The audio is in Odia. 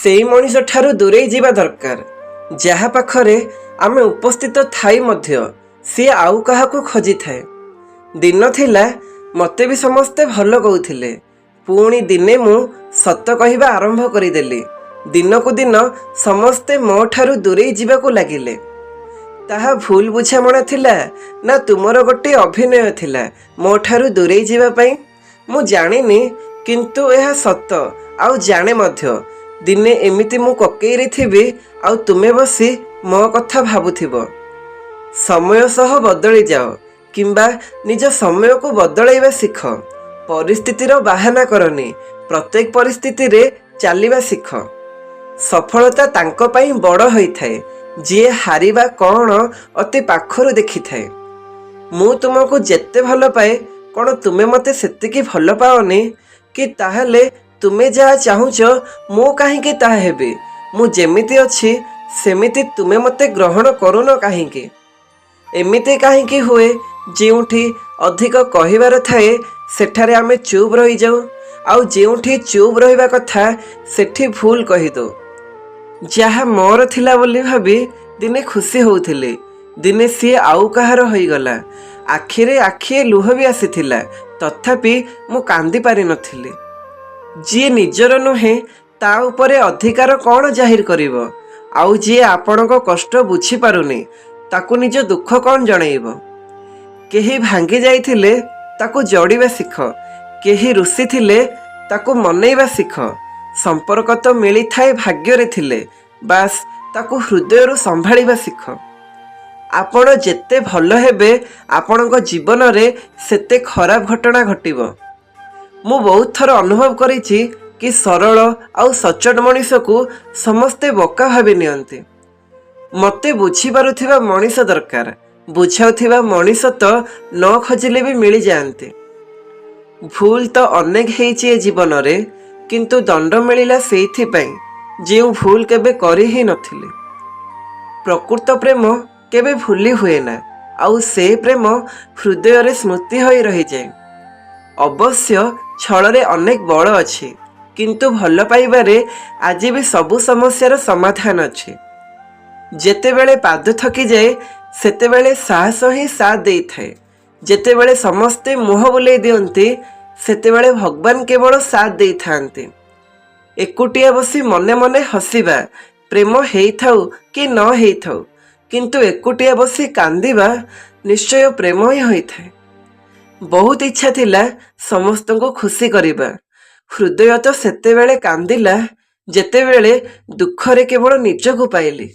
ସେଇ ମଣିଷ ଠାରୁ ଦୂରେଇ ଯିବା ଦରକାର, ଯାହା ପାଖରେ ଆମେ ଉପସ୍ଥିତ ଥାଇ ମଧ୍ୟ ସିଏ ଆଉ କାହାକୁ ଖୋଜିଥାଏ। ଦିନ ଥିଲା, ମୋତେ ବି ସମସ୍ତେ ଭଲ କହୁଥିଲେ। ପୁଣି ଦିନେ ମୁଁ ସତ କହିବା ଆରମ୍ଭ କରିଦେଲି। ଦିନକୁ ଦିନ ସମସ୍ତେ ମୋ ଠାରୁ ଦୂରେଇ ଯିବାକୁ ଲାଗିଲେ। ତାହା ଭୁଲ ବୁଝାମଣା ଥିଲା ନା ତୁମର ଗୋଟିଏ ଅଭିନୟ ଥିଲା ମୋ ଠାରୁ ଦୂରେଇ ଯିବା ପାଇଁ, ମୁଁ ଜାଣିନି। କିନ୍ତୁ ଏହା ସତ ଆଉ ଜାଣେ ମଧ୍ୟ, ଦିନେ ଏମିତି ମୁଁ କୋକେଇରେ ଥିବି ଆଉ ତୁମେ ବସି ମୋ କଥା ଭାବୁଥିବ। ସମୟ ସହ ବଦଳି ଯାଅ କିମ୍ବା ନିଜ ସମୟକୁ ବଦଳାଇବା ଶିଖ। ପରିସ୍ଥିତିର ବାହାନା କରନି, ପ୍ରତ୍ୟେକ ପରିସ୍ଥିତିରେ ଚାଲିବା ଶିଖ। ସଫଳତା ତାଙ୍କ ପାଇଁ ବଡ଼ ହୋଇଥାଏ, ଯିଏ ହାରିବା କ'ଣ ଅତି ପାଖରୁ ଦେଖିଥାଏ। ମୁଁ ତୁମକୁ ଯେତେ ଭଲ ପାଏ, କ'ଣ ତୁମେ ମୋତେ ସେତିକି ଭଲ ପାଅନି କି? ତାହେଲେ ତୁମେ ଯାହା ଚାହୁଁଛ, ମୁଁ କାହିଁକି ତାହା ହେବି? ମୁଁ ଯେମିତି ଅଛି, ସେମିତି ତୁମେ ମୋତେ ଗ୍ରହଣ କରୁନ କାହିଁକି? ଏମିତି କାହିଁକି ହୁଏ, ଯେଉଁଠି ଅଧିକ କହିବାର ଥାଏ ସେଠାରେ ଆମେ ଚୁପ୍ ରହିଯାଉ, ଆଉ ଯେଉଁଠି ଚୁପ୍ ରହିବା କଥା ସେଠି ଭୁଲ କହିଦେଉ? ଯାହା ମୋର ଥିଲା ବୋଲି ଭାବି ଦିନେ ଖୁସି ହେଉଥିଲି, ଦିନେ ସିଏ ଆଉ କାହାର ହୋଇଗଲା। ଆଖିରେ ଆଖିଏ ଲୁହ ବି ଆସିଥିଲା, ତଥାପି ମୁଁ କାନ୍ଦି ପାରିନଥିଲି। ଯିଏ ନିଜର ନୁହେଁ, ତା ଉପରେ ଅଧିକାର କ'ଣ ଜାହିର କରିବ? ଆଉ ଯିଏ ଆପଣଙ୍କ କଷ୍ଟ ବୁଝିପାରୁନି, ତାକୁ ନିଜ ଦୁଃଖ କ'ଣ ଜଣେଇବ? କେହି ଭାଙ୍ଗି ଯାଇଥିଲେ ତାକୁ ଯୋଡ଼ିବା ଶିଖ। କେହି ରୁଷିଥିଲେ ତାକୁ ମନେଇବା ଶିଖ। ସମ୍ପର୍କ ତ ମିଳିଥାଏ ଭାଗ୍ୟରେ ଥିଲେ, ବାସ୍ ତାକୁ ହୃଦୟରୁ ସମ୍ଭାଳିବା ଶିଖ। ଆପଣ ଯେତେ ଭଲ ହେବେ, ଆପଣଙ୍କ ଜୀବନରେ ସେତେ ଖରାପ ଘଟଣା ଘଟିବ। ମୁଁ ବହୁତ ଥର ଅନୁଭବ କରିଛି କି ସରଳ ଆଉ ସଚ୍ଚୋଟ ମଣିଷକୁ ସମସ୍ତେ ବୋକା ଭାବି ନିଅନ୍ତି। ମୋତେ ବୁଝିପାରୁଥିବା ମଣିଷ ଦରକାର। ବୁଝାଉଥିବା ମଣିଷ ତ ନ ଖୋଜିଲେ ବି ମିଳିଯାଆନ୍ତି। ଭୁଲ ତ ଅନେକ ହେଇଛି ଏ ଜୀବନରେ, କିନ୍ତୁ ଦଣ୍ଡ ମିଳିଲା ସେଇଥିପାଇଁ ଯେଉଁ ଭୁଲ କେବେ କରି ହିଁ ନଥିଲି। ପ୍ରକୃତ ପ୍ରେମ କେବେ ଭୁଲି ହୁଏ ନା, ଆଉ ସେ ପ୍ରେମ ହୃଦୟରେ ସ୍ମୃତି ହୋଇ ରହିଯାଏ। ଅବଶ୍ୟ ଛଳରେ ଅନେକ ବଳ ଅଛି, କିନ୍ତୁ ଭଲ ପାଇବାରେ ଆଜି ବି ସବୁ ସମସ୍ୟାର ସମାଧାନ ଅଛି। ଯେତେବେଳେ ପାଦ ଥକିଯାଏ, ସେତେବେଳେ ସାହସ ହିଁ ସାଥ ଦେଇଥାଏ। ଯେତେବେଳେ ସମସ୍ତେ ମୁହଁ ବୁଲେଇ ଦିଅନ୍ତି, ସେତେବେଳେ ଭଗବାନ କେବଳ ସାଥ ଦେଇଥାନ୍ତି। ଏକୁଟିଆ ବସି ମନେ ମନେ ହସିବା ପ୍ରେମ ହେଇଥାଉ କି ନ ହେଇଥାଉ, କିନ୍ତୁ ଏକୁଟିଆ ବସି କାନ୍ଦିବା ନିଶ୍ଚୟ ପ୍ରେମ ହିଁ ହୋଇଥାଏ। ବହୁତ ଇଚ୍ଛା ଥିଲା ସମସ୍ତଙ୍କୁ ଖୁସି କରିବା। ହୃଦୟ ତ ସେତେବେଳେ କାନ୍ଦିଲା, ଯେତେବେଳେ ଦୁଃଖରେ କେବଳ ନିଜକୁ ପାଇଲି।